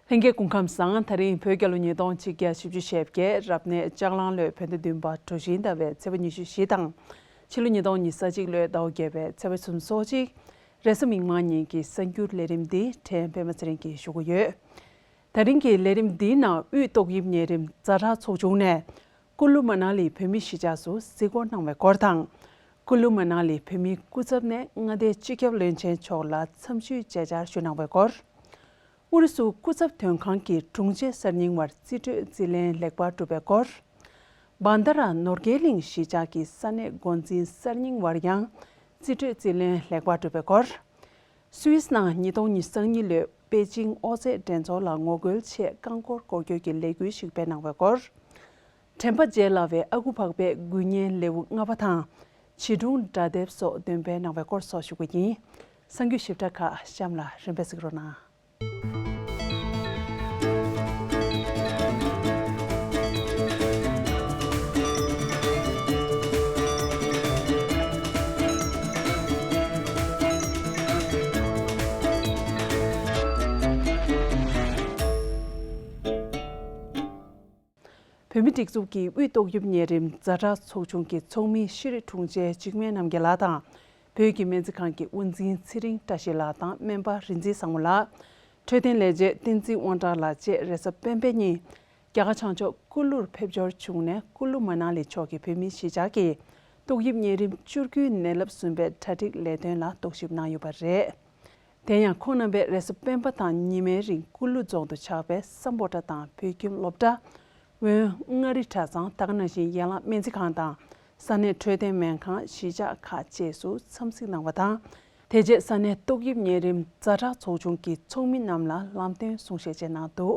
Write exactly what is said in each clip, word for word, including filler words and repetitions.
ལྷན་རྒྱས་སྐུ་ཁམས་བཟང་། ད་རིང་བོད་རྒྱལ་ལོ་ཉིས་སྟོང་ཆིག་བརྒྱ་བཞི་བཅུ་ཞེ་བརྒྱད། རབ་གནས་ལྕགས་གླང་ལོའི་བོད་ཟླ་བདུན་པ་གྲུ་བཞི་ཟླ་བའི་ཚེས་པ་ཉི་ཤུ་བཞི་དང་། ཕྱི་ལོ་ཉིས་སྟོང་ཉི་ཤུ་རྩ་གཅིག་ལོའི་ཟླ་བ་བརྒྱད་པའི་ཚེས་པ་སོ་གཅིག་རེས་གཟའ་མིག་དམར་ཉིན་གྱི་གསར་འགྱུར་ལས་རིམ་འདི་ཕྲན་པད་མ་ཚེ་རིང་གིས་ཞུ་གི་ཡོད། ད་རིང་གི་ལས་རིམ་འདིའི་ནང་དབུས་ཏོག་དབྱིབས་གཉན་རིམས་ཛ་དྲག་ཚོགས་ཆུང་ནས་ཀུ་ལུ་མ་ན་ལི་བོད་མིའི་གཞིས་ཆགས་སུ་གཟིགས་སྐོར་གནང་བའི་སྐོར་དང་། ཀུ་ལུ་མ་ན་ལི་བོད་མིའི་སྐུ་ཚབ་ནས་མངའ་སྡེའི་སྤྱི་ཁྱབ་བློན་ཆེན་མཆོག་ལ་འཚམས་ཞུའི་མཇལ་བཅར་ཞུས་གནང་བའི་སྐོར། ཨུ་རུ་སུ་སྐུ་ཚབ་དོན་ཁང་གི་དྲུང་ཆེ་གསར་རྙིང་བར་རྩིས་སྤྲོད་རྩིས་ལེན་ལེགས་པར་གྲུབ་པའི་སྐོར། བྷན་དྷ་ར་ནོར་རྒྱས་གླིང་གཞིས་ཆགས་ཀྱི་ས་གནས་འགོ་འཛིན་གསར་རྙིང་བར་ཡང་རྩིས་སྤྲོད་རྩིས་ལེན་ལེགས་པར་གྲུབ་པའི་སྐོར། སུད་སི་ནང་ཉིས་སྟོང་ཉི་ཤུ་རྩ་གཉིས་ལོའི་པེ་ཅིང་ཨོ་རྩེད་འགྲན་ཚོགས་ལ་ངོ་རྒོལ་ཆེད་རྐང་འཁོར་སྐོར་སྐྱོད་ཀྱི་ལས་འགུལ་ཞིག་སྤེལ་གནང་བའི་སྐོར། དྲན་པ་བརྗེད་སླ་བའི་ཨ་ཁུ་འཕགས་པའི་དགུ་བརྙན་ལེའུ་ལྔ་པ་དང་། བྱིས་སྒྲུང་སྒྲ་དེབ་སོགས་འདོན་སྤེལ་གནང་བའི་སྐོར་སོགས་ཞུ་གི་ཡིན། གསར་འགྱུར་ཞིབ་ཕྲ་ཁག་གཤམ་ལ་རིམ་པས་གཟིགས་རོགས་གནང་། བོད་མིའི་སྒྲིག་འཛུགས་ཀྱི་དབུས་ཏོག་དབྱིབས་གཉན་རིམས་ཛ་དྲག་ཚོགས་ཆུང་གི་ཚོགས་མི་ཤེས་རིག་དྲུང་ཆེ་འཇིགས་མེད་རྣམ་རྒྱལ་ལགས་དང་། བོད་ཀྱི་སྨན་རྩིས་ཁང་གི་དབུ་འཛིན་ཚེ་རིང་བཀྲ་ཤིས་ལགས་དང་སྨན་པ་རིག་འཛིན་བཟང་མོ་ལགས། འཕྲོད་བསྟེན་ལས་བྱེད་བསྟན་འཛིན་དབང་གྲགས་ལགས་བཅས་རེས་གཟའ་སྤེན་པའི་ཉིན། རྒྱ་གར་བྱང་ཕྱོགས་ཀུ་ལུར་ཕེབས་འབྱོར་བྱུང་ནས་ཀུ་ལུ་མ་ན་ལི་ཕྱོགས་ཀྱི་བོད་མིའི་གཞིས་ཆགས་ཀྱི་ཏོག་དབྱིབས་གཉན་རིམས་བཅོས་སྒྱུར་ནད་རླབས་ཟུན་པའི་གྲ་སྒྲིག་ལས་དོན་ལ་རྟོག་ཞིབ་གནང་ཡོད་པ་རེད། དེ་ཡང་ཁོང་རྣམ་པས་རེས་གཟའ་སྤེན་པ་དང་ཉི་མའི་རིང་ཀུ་ལུ་རྫོང་དུ་ཆགས་པའི་སམ་བྷོ་ཊ་དང་བོད་ཁྱིམ་སློབ་གྲྭ། དབོན་མངའ་རིས་གྲྭ་ཚང་། ད་ག་ནང་བཞིན་ཡན་ལག་སྨན་རྩིས་ཁང་དང་ས་གནས་འཕྲོད་བསྟེན་སྨན་ཁང་། གཞིས་ཆགས་ཁག་བཅས་སུ་འཚམས་གཟིགས་གནང་བ་དང་། དེ་རྗེས་ས་གནས་ཏོག་དབྱིབས་གཉན་རིམས་ཛ་དྲག་ཚོགས་ཆུང་གི་ཚོགས་མི་རྣམས་ལ་ལམ་སྟོན་གསུང་བཤད་བཅས་གནང་འདུག་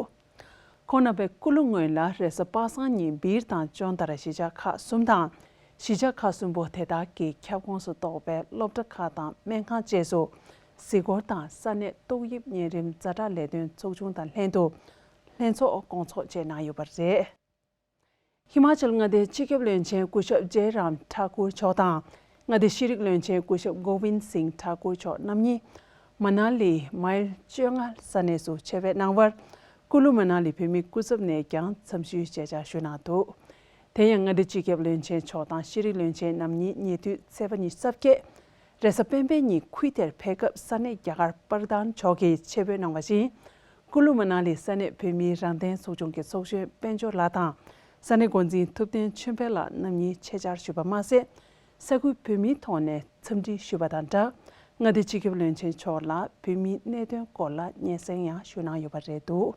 ཁོང་རྣམ་པས་ཀུ་ལུ་སྔོན་ལ་རེས་གཟའ་པ་སངས་ཉིན་སྦིར་དང་ཅོན་ཏ་ར་གཞིས་ཆགས་ཁག་གསུམ་དང་། གཞིས་ཆགས་ཁག་གསུམ་པོ་དེ་དག་གི་ཁྱབ་ཁོངས་སུ་གཏོགས་པའི་སློབ་གྲྭ་ཁག་དང་སྨན་ཁང་བཅས་སུ་གཟིགས་སྐོར་དང་ས་གནས་ཏོག་དབྱིབས་གཉན་རིམས་ཛ་དྲག་ལས་དོན་ཚོགས་ཆུང་དང་ལྷན་དུ་ལྷན་ཚོགས་སྐོང་ཚོགས་བཅས་གནང་ཡོད་པ་རེད། ཧི་མ་ཅལ་མངའ་སྡེའི་སྤྱི་ཁྱབ་བློན་ཆེན་སྐུ་ཞབས་ཇེ་རམ་ཐཱ་ཀུར་མཆོག་དང་། མངའ་སྡེའི་ཤེས་རིག་བློན་ཆེན་སྐུ་ཞབས་གོ་བིན་སིང་ཐཱ་ཀུར་མཆོག་རྣམ་གཉིས། མ་ན་ལི་མའིལ་བཅོ་ལྔ་ས་གནས་སུ་ཆེད་ཕེབས་གནང་བར། ཀུ་ལུ་མ་ན་ལི་བོད་མིའི་སྐུ་ཚབ་ནས་ཀྱང་འཚམས་ཞུའི་མཇལ་བཅར་ཞུས་གནང་འདུག་དེ་ཡང་མངའ་སྡེའི་སྤྱི་ཁྱབ་བློན་ཆེན་མཆོག་དང་ཤེས་རིག་བློན་ཆེན་རྣམ་གཉིས་ཉེ་དུས་ཚེས་པ་ཉི་ཤུ་རྩ་བརྒྱད། རེས་གཟའ་སྤེན་པའི་ཉིན་ཁུལ་དེར་ཕེབས་སྐབས་ས་གནས་རྒྱ་གར་པར་དན་མཆོག་གིས་ཆེད་ཕེབས་གནང་བ་བཞིན། ཀུ་ལུ་མ་ན་ལི་ས་གནས་བོད་མིའི་རང་བདེན་ཚོགས་ཆུང་གི་ཚོགས་གཞོན་དཔལ་འབྱོར་ལགས་དང་། ས་གནས་འགོ་འཛིན་ཐུབ་བསྟན་ཆོས་འཕེལ་ལགས་རྣམ་གཉིས་ཆེད་བཅར་ཞུས་པ་མ་ཟད། ས་ཁུལ་བོད་མིའི་ཐོག་ནས་འཚམས་འདྲི་ཞུས་པ་དང་སྦྲགས། མངའ་སྡེའི་སྤྱི་ཁྱབ་བློན་ཆེན་མཆོག་ལ་བོད་མིའི་གནད་དོན་སྐོར་ལ་སྙན་སེང་ཡང་ཞུས་གནང་ཡོད་པ་རེད་འདུག་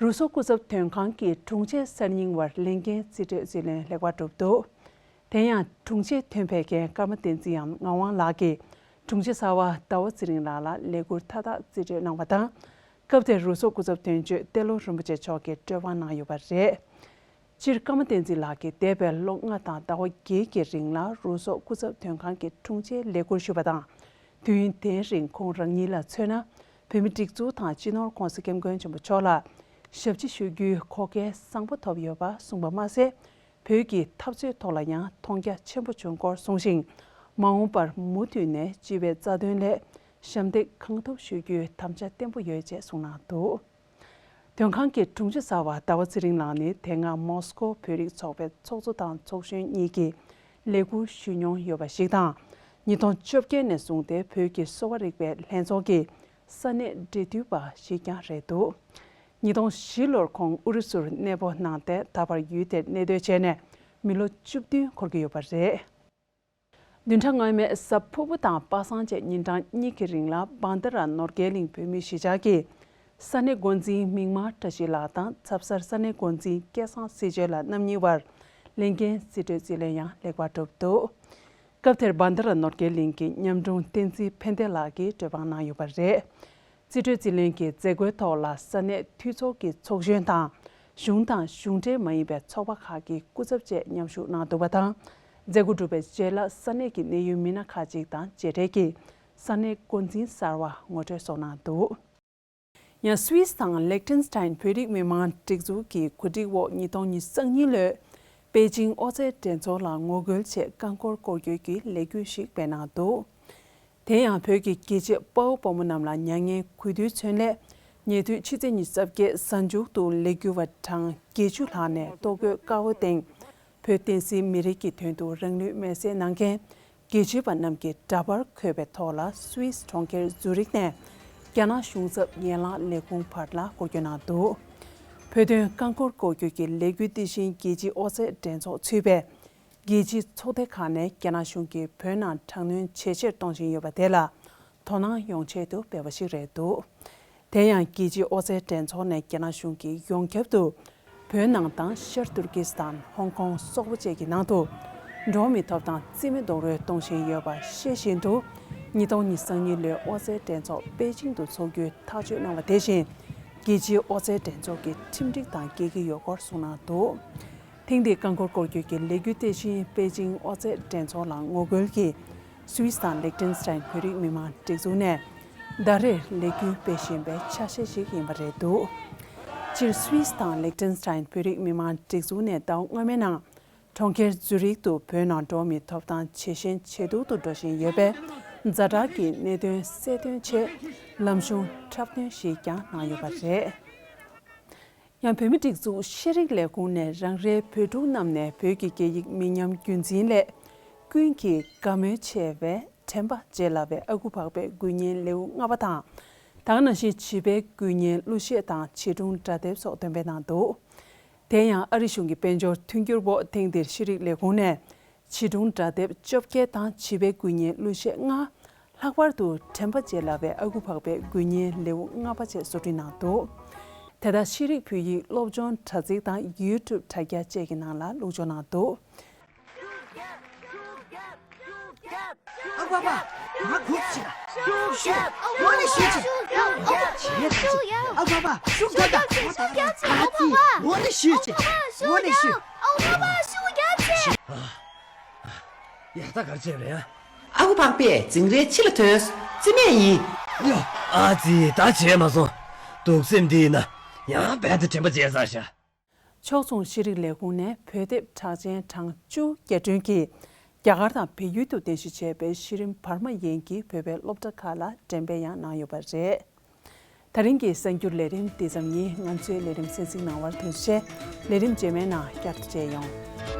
རུ་སོག་སྐུ་ཚབ་དོན་ཁང་གི་དྲུང་ཆེ་གསར་རྙིང་བར་ལས་འགན་རྩིས་སྤྲོད་རྩིས་ལེན་ལེགས་པར་གྲུབ་འདུག་དེ་ཡང་དྲུང་ཆེ་ཐོན་སྤེལ་མཁན་ཀརྨ་བསྟན་འཛིན་ངག་དབང་ལགས་ཀྱིས་དྲུང་ཆེ་གསར་པ་ཟླ་བ་ཚེ་རིང་ལགས་ལ་ལས་འཁུར་མཐའ་དག་རྩིས་སྤྲོད་གནང་བ་དང་། སྐབས་དེར་རུ་སོག་སྐུ་ཚབ་དོན་གཅོད་ཏེ་ལོ་རིན་པོ་ཆེ་མཆོག་གིས་སྤྲོད་དབང་གནང་ཡོད་པ་རེད། སྤྱིར་ཀརྨ་བསྟན་འཛིན་ལགས་ཀྱིས་འདས་པའི་ལོ་ལྔ་དང་ཟླ་བ་བརྒྱད་ཀྱི་རིང་ལ་རུ་སོག་སྐུ་ཚབ་དོན་ཁང་གི་དྲུང་ཆེའི་ལས་འཁུར་ཞུས་པ་དང་། དུས་ཡུན་དེའི་རིང་ཁོང་རང་ཉིད་ལ་མཚོན་ན། བོད་མི་སྒྲིག་འཛུགས་དང་སྤྱི་ནོར་༸གོང་ས་༸སྐྱབས་མགོན་ཆེན་པོ་མཆོག་ལ་ཞབས་ཕྱི་ཞུ་རྒྱུའི་གོ་སྐལ་བཟང་པོ་ཐོབ་ཡོད་པ་གསུངས་པ་མ་ཟད། བོད་ཀྱི་འཐབ་རྩོད་ཐོག་ལ་ཡང་མཐོང་རྒྱ་ཆེན་པོ་བྱུང་སྐོར་གསུངས་ཤིང་། མ་འོངས་པར་མུ་མཐུད་ནས་སྤྱི་པའི་རྩ་དོན་སླད་ཞབས་འདེགས་གང་ཐུབ་ཞུ་རྒྱུའི་དམ་བཅའ་བརྟན་པོ་ཡོད་ཅེས་གསུངས་གནང་འདུག་དོན་ཁང་གི་དྲུང་ཆེ་གསར་པ་ཟླ་བ་ཚེ་རིང་ལགས་ནི་དེ་སྔ་མོ་སི་ཀོ་བོད་རིགས་ཚོགས་པའི་ཚོགས་གཙོ་དང་ཚོགས་གཞོན་གཉིས་ཀྱི་ལས་འཁུར་ཞུས་མྱོང་ཡོད་པ་ཞིག་དང་། ཉིས་སྟོང་བཅོ་བརྒྱད་ནས་བཟུང་སྟེ་བོད་ཀྱི་གསོ་བ་རིག་པའི་ལྷན་ཚོགས་ཀྱི་ས་གནས་འབྲེལ་མཐུད་པ་ཞིག་ཀྱང་རེད་འདུག་ཉིས་སྟོང་བཞི་ལོར་ཁོང་ཨུ་རུ་སུར་གནས་སྤོ་གནང་སྟེ་ད་བར་ཡུལ་དེར་གནས་སྡོད་བྱས་ནས་མི་ལོ་བཅུ་བདུན་འཁོར་གྱི་ཡོད་པ་རེད། བདུན་ཕྲག་སྔོན་མའི་གཟའ་ཕུར་བུ་དང་པ་སངས་བཅས་ཉིན་གྲངས་གཉིས་ཀྱི་རིང་ལ་བྷན་དྷ་ར་ནོར་རྒྱས་གླིང་བོད་མིའི་གཞིས་ཆགས་ཀྱི་ས་གནས་འགོ་འཛིན་མིག་དམར་བཀྲ་ཤིས་ལགས་དང་ཚབ་གསར་ས་གནས་འགོ་འཛིན་སྐལ་བཟང་སྲིད་བྱོལ་ལགས་རྣམ་གཉིས་བར་ལས་འགན་རྩིས་སྤྲོད་རྩིས་ལེན་ཡང་ལེགས་པར་གྲུབ་འདུག་སྐབས་དེར་བྷན་དྷ་ར་ནོར་རྒྱས་གླིང་གི་ཉམས་དྲུང་བསྟན་འཛིན་ཕན་བདེ་ལགས་ཀྱིས་གྲོས་འབངས་གནང་ཡོད་པ་རེད། རྩིས་སྤྲོད་རྩིས་ལེན་གྱི་མཛད་སྒོའི་ཐོག་ལ་ས་གནས་འཐུས་ཚོགས་ཀྱི་ཚོགས་གཞོན་དང་། གཞུང་དང་གཞུང་འབྲེལ་མ་ཡིན་པའི་ཚོགས་པ་ཁག་གི་སྐུ་ཚབ་བཅས་མཉམ་ཞུགས་གནང་འདུག་པ་དང་། མཛད་སྒོ་གྲུབ་པའི་རྗེས་ལ་ས་གནས་ཀྱི་གནད་ཡོད་མི་སྣ་ཁག་ཅིག་དང་མཇལ་འཕྲད་ཀྱིས་ས་གནས་འགོ་འཛིན་གསར་བ་ངོ་སྤྲོད་སོགས་གནང་འདུག་ཡང་སུད་སི་དང་ལེག་ཊེན་སི་ཊེན་བོད་རིགས་མི་མང་སྒྲིག་འཛུགས་ཀྱི་གོ་སྒྲིག་འོག་ཉིས་སྟོང་ཉི་ཤུ་རྩ་གཉིས་ལོའི་པེ་ཅིང་ཨོ་རྩེད་འགྲན་ཚོགས་ལ་ངོ་རྒོལ་ཆེད་རྐང་འཁོར་སྐོར་སྐྱོད་ཀྱི་ལས་འགུལ་ཞིག་སྤེལ་གནང་འདུག་དེ་ཡང་བོད་ཀྱི་རྒྱལ་གཅེས་དཔའ་བོ་དཔའ་མོ་རྣམས་ལ་མྱ་ངན་གུས་འདུད་མཚོན་སླད། ཉེ་དུས་ཕྱི་ཚེས་ཉི་ཤུ་རྩ་བརྒྱད་གཟའ་མཇུག་ཏུ་ལས་འགུལ་བ་གྲངས་བརྒྱད་ཅུ་ལྷག་ནས་ལྟོ་གོས་དཀར་པོ་སྟེང་བོད་བསྟན་སྲིད་མི་རིགས་ཀྱི་དོན་དུ་རང་ལུས་མེར་སྲེག་གནང་མཁན་རྒྱལ་གཅེས་པ་རྣམས་ཀྱི་འདྲ་པར་འཁོད་པའི་ཐོག་ལ་སུད་སི་གྲོང་ཁྱེར་ཛུ་རིག་ནས་རྒྱ་ནག་གཞུང་ཚབ་ཡན་ལག་ལས་ཁུངས་བར་ལ་སྐོར་སྐྱོད་གནང་འདུག་བོད་དོན་རྐང་འཁོར་སྐོར་སྐྱོད་ཀྱི་ལས་འགུལ་དེ་བཞིན་རྒྱལ་སྤྱིའི་ཨོ་རྩལ་འགྲན་ཚོགས་ཚུད་པའི་རྒྱལ་སྤྱིའི་ཚོགས་སྡེ་ཁག་ནས་རྒྱ་ནག་གཞུང་གིས་བོད་ནང་དྲག་གནོན་ཇེ་ཆེར་གཏོང་བཞིན་ཡོད་པ་དེ་ལ་དོ་སྣང་ཡོང་ཆེད་དུ་སྤེལ་བ་ཞིག་རེད་འདུག་དེ་ཡང་རྒྱལ་སྤྱིའི་ཨོ་རྩལ་འགྲན་ཚོགས་ནས་རྒྱ་ནག་གཞུང་གིས་ཡོངས་ཁྱབ་ཏུ་བོད་ནང་དང་ཤར་ཏུར་ཀི་སི་ཐན། ཧོང་ཀོང་སོག་པོ་བཅས་ཀྱི་ནང་དུ་འགྲོ་བ་མིའི་ཐོབ་ཐང་རྩིས་མེད་རྡོག་རོལ་གཏོང་བཞིན་ཡོད་པ་ཤེས་བཞིན་དུ། ཉིས་སྟོང་ཉི་ཤུ་རྩ་གཉིས་ལོའི་ཨོ་རྩལ་འགྲན་ཚོགས་པེ་ཅིང་དུ་འཚོགས་རྒྱུའི་ཐག་གཅོད་གནང་བ་དེ་བཞིན་རྒྱལ་སྤྱིའི་ཨོ་རྩལ་འགྲན་ཚོགས་ཀྱི་ཁྲིམས་སྒྲིག་དང་འགལ་གྱི་ཡོད་སྐོར་གསུངས་གནང་འདུག་ཐེངས་འདིའི་རྐང་འཁོར་སྐོར་སྐྱོད་ཀྱི་ལས་འགུལ་དེ་བཞིན་པེ་ཅིང་ཨོ་རྩལ་འགྲན་ཚོགས་ལ་ངོ་རྒོལ་གྱིས་སུད་སི་དང་ལིག་ཏེན་སི་ཐན་བོད་རིགས་མི་མང་སྒྲིག་འཛུགས་ནས་ཟླ་རེར་ལས་འགུལ་སྤེལ་བཞིན་པའི་ཆ་ཤས་ཤིག་ཡིན་པ་རེད་འདུག་སྤྱིར་སུད་སི་དང་ལིག་ཏེན་སི་ཐན་བོད་རིགས་མི་མང་སྒྲིག་འཛུགས་ནས་ཟླ་བ་སྔོན་མའི་ནང་གྲོང་ཁྱེར་ཛུ་རིག་ཏུ་བོད་ནང་འགྲོ་བ་མིའི་ཐོབ་ཐང་ཇེ་ཞན་ཇེ་སྡུག་ཏུ་འགྲོ་བཞིན་ཡོད་པས། ཛ་དྲག་གི་གནད་དོན་གསལ་སྟོན་ཆེད་ལམ་གཞུང་འཁྲབ་སྟོན་ཞིག་ཀྱང་གནང་ཡོད་པ་རེད། ཡང་བོད་མིའི་སྒྲིག་འཛུགས་ཤེས་རིག་ལས་ཁུངས་ནས་རང་རེའི་བོད་ཕྲུག་རྣམས་ནས་བོད་ཀྱི་སྐད་ཡིག་མི་ཉམས་རྒྱུན་འཛིན་སླད་ཀུན་གྱིས་དགའ་མོས་ཆེ་བའི་དྲན་པ་བརྗེད་སླ་བའི་ཨ་ཁུ་འཕགས་པའི་དགུ་བརྙན་ལེའུ་ལྔ་པ་དང་། ད་ག་ནང་བཞིན་བྱིས་པའི་དགུ་བརྙན་གླུ་གཞས་དང་བྱིས་སྒྲུང་སྒྲ་དེབ་སོགས་འདོན་སྤེལ་གནང་འདུག་དེ་ཡང་ཨ་རི་གཞུང་གི་དཔལ་འབྱོར་མཐུན་འགྱུར་འོག་ཐེངས་འདིར་ཤེས་རིག་ལས་ཁུངས་ནས་བྱིས་སྒྲུང་སྒྲ་དེབ་བཅོ་བརྒྱད་དང་བྱིས་པའི་དགུ་བརྙན་གླུ་གཞས་ལྔ། ལྷག་པར་དུ་དྲན་པ་བརྗེད་སླ་བའི་ཨ་ཁུ་འཕགས་པའི་དགུ་བརྙན་ལེའུ་ལྔ་པ་བཅས་བཟོ་སྐྲུན་གནང་འདུག་དེ་དག་ཤེས་རིག་བོད་ཡིག་སློབ་སྦྱོང་དྲ་ཚིགས་དང་ཡུ་ཊུབ་དྲ་རྒྱ་བཅས་ཀྱི་ནང་ལ་བླུགས་འཇོག་གནང་འདུག་ཨ་ཁུ་པ་པ། ང་སྒུག་ཅིག་ཤུགས་རྒྱབ། ཨོ་ནི་ཤུགས་རྒྱབ། ཨོ་ནི་ཤུགས་རྒྱབ། ཨོ་ནི་ཤུགས་རྒྱབ། ཨ་ཁུ་པ་པ་ཤུགས་རྒྱབ། ཨོ་ནི་ཤུགས་རྒྱབ། ཨོ་ཁུ་པ་ཤུགས་རྒྱབ། ཨོ་ཁུ་པ་ཤུགས་རྒྱབ། ཨོ་ཁུ་པ་ཤུགས་རྒྱབ། ཡ་ད་ག་རེ་བྱས་རེད། ཨ་ཁུ་འཕགས་པས་འཛིང་རལ་ཕྱི་ལ་ཐོན། རྩིས་མེད་ཡིན། ཡ། ཨ་ཙི། ད་བྱས་མ་སོང་། གདུག་སེམས་འདི་ཡིན་ན་ཡང་རྦད་དེ་དྲན་པ་བརྗེད་ཚར་ཤག་ཕྱོགས་མཚུངས་ཤེས་རིག་ལས་ཁུངས་ནས་བོད་དེབ་གྲགས་ཅན་གྲངས་བཅུ་བརྒྱ་སྐྲུན་གྱིས་རྒྱ་གར་དང་བལ་ཡུལ་དུ་རྟེན་གཞི་བྱས་པའི་གཞི་རིམ་བར་མ་ཡན་གྱི་བོད་པའི་སློབ་གྲྭ་ཁག་ལ་འགྲེམས་སྤེལ་ཡང་གནང་ཡོད་པ་རེད། ད་རིང་གི་གསར་འགྱུར་ལས་རིམ་འདི་ཙམ་ཡིན། ང་ཚོའི་ལས་རིམ་གསན་གཟིགས་གནང་བར་ཐུགས་རྗེ་ཆེ། ལས་རིམ་རྗེས་མའི་ནང་བསྐྱར་དུ་མཇལ་ཡོང་།